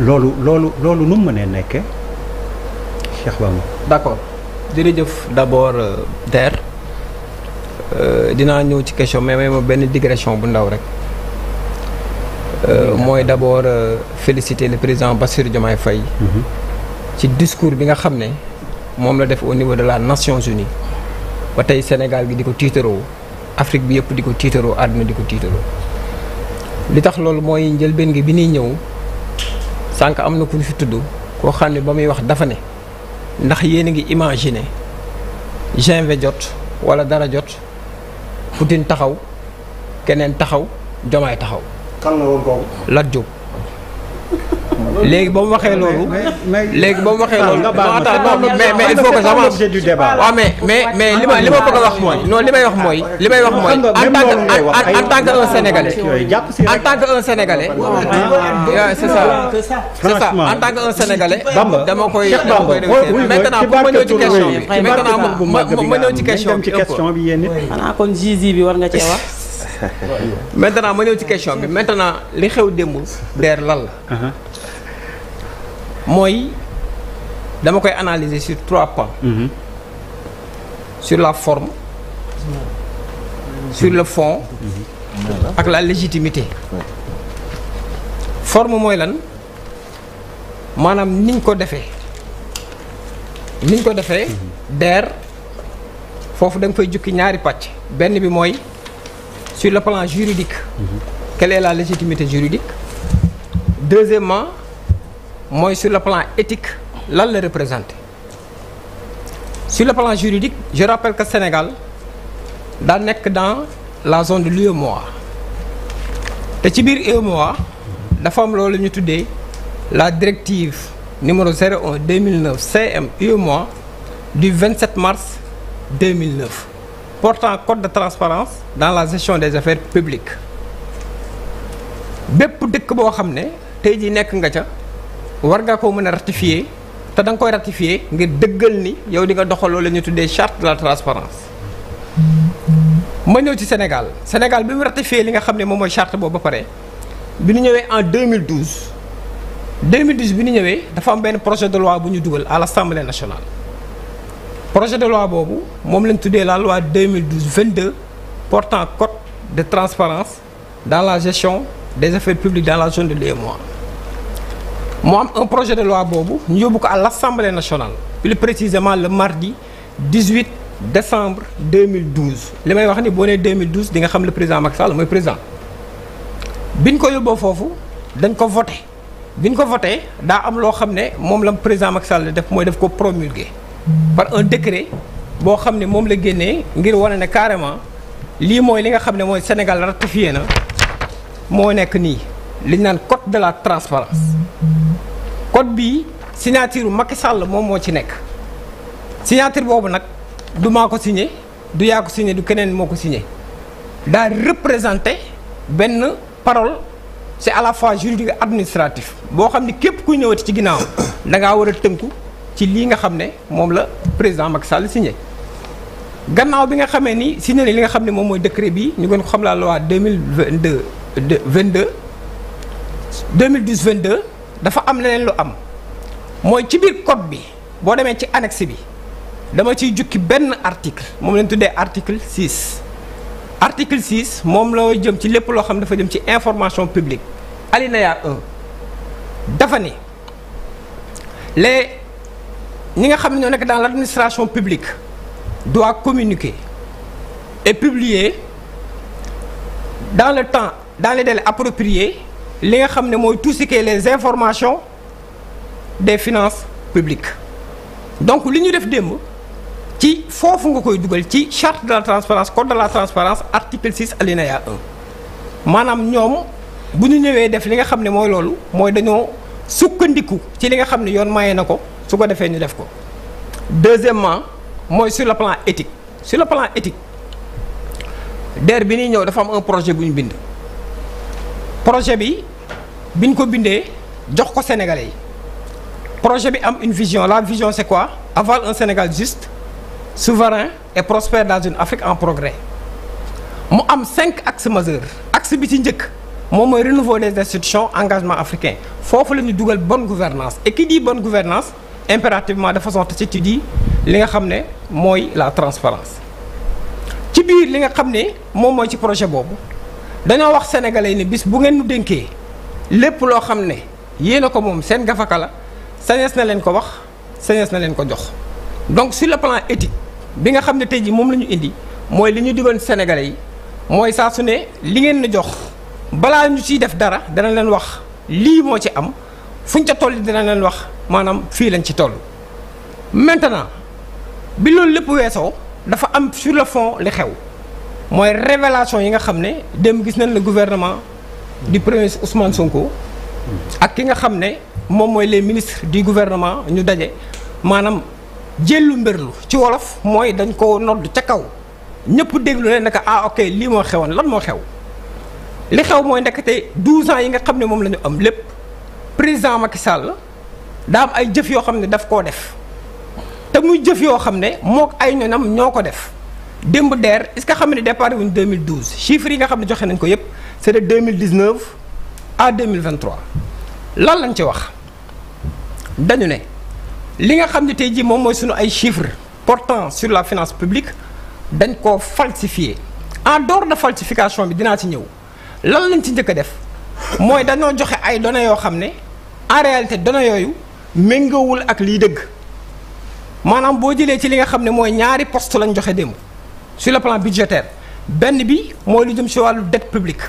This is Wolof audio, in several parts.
loolu nu mu mënee nekkee Cheikh Bamba. d'accord jërëjëf d'abord Der dinaa ñëw ci question mais may ma benn digression bu ndaw rek mooy d'abord féliciter le président Bassirou Diomaye Faye ci discours bi nga xam ne moom la def au niveau de la Nations Unies ba tey Sénégal gi di ko tiitaroo Afrique bi yëpp di ko tiitaroo àdduna di ko tiitaroo li tax loolu mooy njëlbeen gi bi ñuy ñëw sànq am na ku ñu fi tudd koo xam ne ba muy wax dafa ne ndax yéen a ngi imaginer G20 jot wala dara jot Poutine taxaw keneen taxaw Diomaye taxaw. kan la woon kooku. Lat Diop. léegi ba mu waxee loolu. léegi ba mu waxee loolu. mais il faut que j'avance. waaw mais li ma bëgg a wax mooy. non li may wax mooy. en tant que un sénégalais. en tant que un sénégalais. c'est ça. c'est ça en tant que un sénégalais. dama koy maintenant pour ma ñëw ci question bi. maintenant ma ñëw ci question bi. xanaa kon Zizi bi war nga cee wax. maintenant ma ñëw ci question bi maintenant li xew démb Der lan la. mooy dama koy analyser sur 3 points. Sur la forme, sur le fond ak la légitimité. Forme mooy lan maanaam niñ ko defee Der foofu da nga fay jukki ñaari pàcc benn bi mooy sur le plan juridique. Quelle est la légitimité juridique? Deuxièmement mooy sur le plan éthique lan la représente. Sur le plan juridique je rappelle que Sénégal daa nekk dans la zone de l'UEMOA te ci biir UEMOA dafa am loolu ñu tuddee la directive numéro 01 2009 CM UEMOA du 27 mars 2009 portant code de transparence dans la gestion des affaires publiques. bépp dëkk boo xam ne tey jii nekk nga ca war nga ko mën a ratifier te da nga koy ratifier ngir dëggal ni yow di nga doxal loolu la ñu tuddee charte de la transparence. ma ñëw ci Sénégal bi mu ratifier li nga xam ne moom mooy charte boobu ba pare bi ñu ñëwee en 2012 bi ñu ñëwee dafa am benn projet de loi bu ñu dugal à l'Assemblée nationale. projet de loi boobu moom lañ tuddee la loi 2012-22 portant code de transparence dans la gestion des affaires publiques dans la zone de l'UEMOA. moo am un projet de loi boobu ñu yóbbu ko à l'Assemblée nationale plus précisément le mardi 18 décembre 2012 li may wax ni boo nee 2012 di nga xam le président Macky Sall mooy président. biñ ko yóbboo foofu dañ ko voté biñ ko voté daa am loo xam ne moom la président Macky Sall def mooy def ko promulgué par un décret boo xam ne moom la génnee ngir wane ne carrément lii mooy li nga xam ne mooy Sénégal ratifié na moo nekk nii li ñu naan code de la transparence code bii signature Macky Sall moom moo ci nekk signature boobu nag du maa ko signé du yaa ko signé du keneen moo ko signé daa représenté benn parole c'est à la fois juridique et administratif boo xam ni képp kuy ñëwati ci ginnaaw da ngaa war a tënku ci lii nga xam ne moom la président Macky Sall signé. gannaaw bi nga xamee ni signé li nga xam ne moom mooy décret bi ñu gën ko xam la loi 2012-22 dafa am leneen lu am mooy ci biir code bi boo demee ci annexe bi dama ciy jukki benn article moom lañ tuddee article 6. article 6 moom la jëm ci lépp loo xam dafa jëm ci information publique alinéa 1 dafa ni ñi nga xam ne ñoo nekk dans l'administration publique doit communiquer et publier dans le temps dans les délais appropriés li nga xam ne mooy tout ce qui est les informations des finances publiques. Donc li ñu def démb ci foofu nga koy dugal ci charte de la transparence code de la transparence article 6 alinéa 1 maanaam ñoom bu ñu ñëwee def li nga xam ne mooy loolu mooy dañoo sukkandiku ci li nga xam ne yoon maye na ko su ko defee ñu def ko. Deuxièmement mooy sur le plan éthique DER bi ñuy ñëw dafa am un projet bu ñu bind projet bi biñ ko bindee jox ko Sénégalais yi projet bi am une vision. La vision c'est quoi? Avoir un Sénégal juste, souverain et prospère dans une Afrique en progrès. mu am 5 axes majeurs. axe bi ci njëkk moom mooy renouveau des institutions engagement africain foofu la ñu dugal bonne gouvernance et qui dit bonne gouvernance impérativement de façon tacite tu dis li nga xam ne mooy la transparence ci biir li nga xam ne moom mooy ci projet boobu dañoo wax sénégalais yi ne bis bu ngeen nu dénkee lépp loo xam ne yéen a ko moom seen gafaka la sañees na leen ko wax sañees na leen ko jox donc sur le plan éthique bi nga xam ne tey jii moom la ñu indi mooy li ñu digoon sénégalais yi mooy saa su ne li ngeen na jox balaa ñu ciy def dara dana leen wax lii moo ci am fuñ ca toll dina leen wax maanaam fii lañ ci toll. maintenant bi loolu lépp weesoo dafa am sur le fond li xew mooy révélation yi nga xam ne dem gis nañ le gouvernement du premier ministre Ousmane Sonko ak ki nga xam ne moom mooy les ministres du gouvernement ñu daje maanaam jëllu mbërlu ci wolof mooy dañ ko nodd ca kaw ñëpp déglu ne naka ah ok lii moo xewoon lan moo xew li xew mooy ndekete 12 ans yi nga xam ne moom la ñu am lépp président Macky Sall daa am ay jëf yoo xam ne daf koo def te muy jëf yoo xam ne mook ay ñoñam ñoo ko def démb DER est-ce que xam ne départ wuñ 2012 chiffres yi nga xam ne joxe nañ ko yépp c'est de 2019 à 2023 lan lañ ci wax dañu ne li nga xam ne tey jii moom mooy suñu ay chiffres portant sur la finance publique dañ koo falsifié en dehors de falsification bi dinaa ci ñëw lan lañ ci njëkk a def mooy dañoo joxe ay données yoo xam ne en réalité données yooyu méngoowul ak liy dëgg maanaam boo jëlee ci li nga xam ne mooy ñaari poste lañ joxe démb sur le plan budgétaire benn bi mooy lu jëm ci wàllu dette publique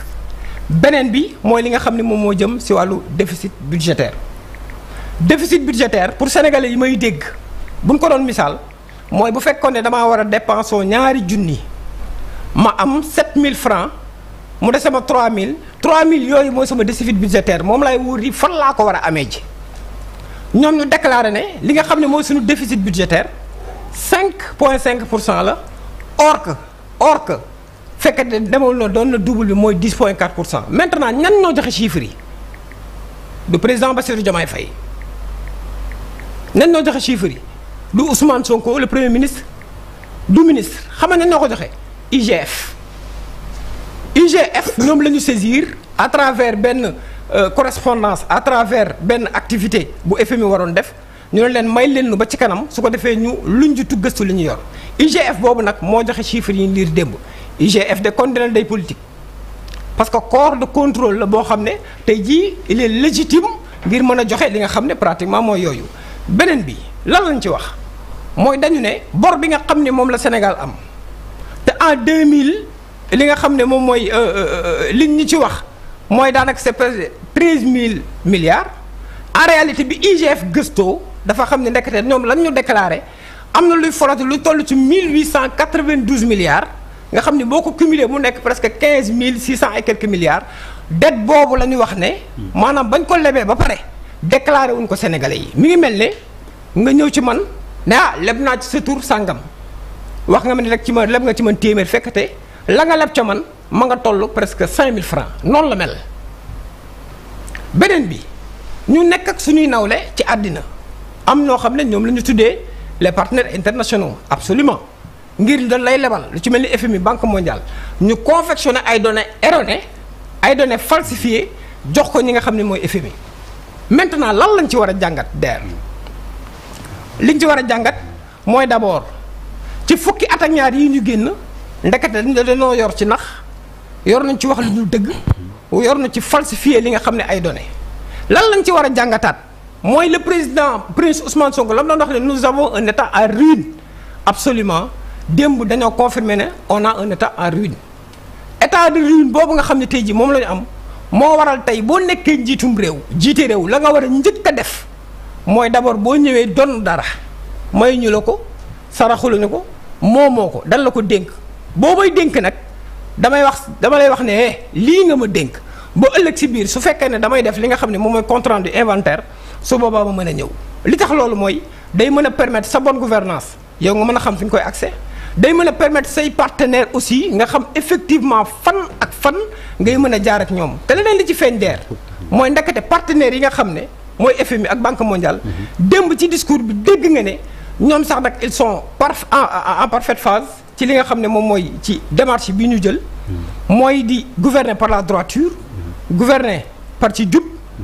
beneen bi mooy li nga xam ne moom moo jëm ci wàllu déficit budgétaire pour sénégalais yi may dégg buñ ko doon misaal mooy bu fekkoon ne damaa war a dépenser ñaari junni ma am 7000 francs mu dese ma 3000 yooyu mooy sama déficit budgétaire moom lay wóor yi fan laa ko war a amee ji ñoom ñu déclaré ne li nga xam ne mooy suñu déficit budgétaire 5,5% la or que fekk ne demoon na doon na double bi mooy 10,4%. maintenant ñan ñoo joxe chiffres yi du président Bassirou Diomaye Faye ñan ñoo joxe chiffres yi du Ousmane Sonko le premier ministre du ministre xam nga ñan ñoo ko joxe IGF ñoom la ñu saisir à travers benn correspondance à travers benn activité bu FMI waroon def ñu ne leen may leen nu ba ci kanam su ko defee ñu luñ jitu gëstu li ñu yor IGF boobu nag moo joxe chiffres yi liir démb IGF de condamné day politique parce que corps de contrôle la boo xam ne tey jii il est légitime ngir mën a joxe li nga xam ne pratiquement mooy yooyu beneen bi lan lañ ci wax mooy dañu ne bor bi nga xam ne moom la Sénégal am te en 2000 li nga xam ne moom mooy liñ ñu ci wax mooy daanaka c'est presque 13000 milliards en réalité bi IGF gëstoo dafa xam ne ndekete ñoom lan ñu déclaré am na luy forati lu toll ci 1892 milliards nga xam ne boo ko cumulé mu nekk presque 15600 et quelques milliards dette boobu la ñu wax ne maanaam bañ ko lebee ba pare déclaré wuñ ko Sénégalais yi mi ngi mel ne nga ñëw ci man ne leb naa ci sa tur sàngam wax nga ma ne rek ci ma leb nga ci man téeméer fekkate la nga leb ca man ma nga toll presque 5000 francs noonu la mel beneen bi ñu nekk ak suñuy nawle ci àddina am ñoo xam ne ñoom la ñu tuddee les partenaires internationaux absolument ngir da lay lebal lu ci mel ni FMI Banque mondiale ñu confectionné ay données erronées ay données falsifiées jox ko ñi nga xam ne mooy FMI maintenant lan lañ ci war a jàngat DER liñ ci war a jàngat mooy d'abord ci fukki at ak ñaar yi ñu génn ndekete dañoo yor ci nax yor nañ ci wax lu dul dëgg yor na ci falsifié li nga xam ne ay données lan lañ ci war a jàngataat mooy le président prince Ousmane Sonko la mu doon wax ne nous avons un état en ruine absolument démb dañoo confirmer ne on a un état en ruine état de ruine boobu nga xam ne tey jii moom la ñu am moo waral tey boo nekkee njiitum réew jiite réew la nga war a njëkk a def mooy d'abord boo ñëwee doon dara may ñu la ko saraxuluñu ko moomoo ko dan la ko dénk boo may dénk nag dama lay wax ne lii nga ma dénk ba ëllëg si biir su fekkee ne damay def li nga xam ne moom mooy compte rendu inventaire su boobaa ma mën a ñëw li tax loolu mooy day mën a permettre sa bonne gouvernance yow nga mën a xam fi nga koy accès day mën a permettre say partenaires aussi nga xam effectivement fan ak fan ngay mën a jaar ak ñoom te leneen li ci feeñ DER mooy ndekete partenaires yi nga xam ne mooy FMI ak Banque mondiale démb ci discours bi dégg nga ne ñoom sax nag ils sont en parfaite phase ci li nga xam ne moom mooy ci démarche bi ñu jël mooy di gouverner par la droiture gouverner par ci jub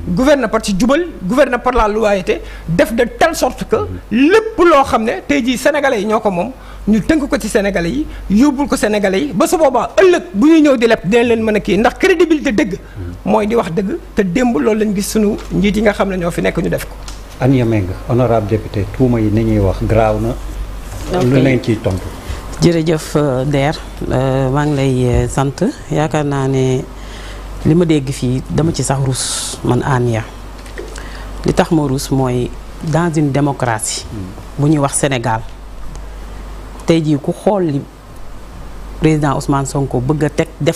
gouverner par ci jubal gouverner par la loyauté def de telle sorte que lépp loo xam ne tey jii sénégalais yi ñoo ko moom ñu tënk ko ci sénégalais yi yóbbul ko sénégalais yi ba su boobaa ëllëg bu ñuy ñëw di leb dinañ leen mën a kii ndax crédibilité dëgg mooy di wax dëgg te démb loolu lañ gis sunu njiit yi nga xam ne ñoo fi nekk ñu def ko. Ania Mengue honorable député tuuma yi ni ñuy wax garaaw na. lu leen ciy tontu. jërëjëf Der maa ngi lay sant yaakaar naa ne li ma dégg fii dama ci sax rus man Ania li tax ma rus mooy dans une démocratie bu ñuy wax Sénégal tey jii ku xool li président Ousmane Sonko bëgg a teg def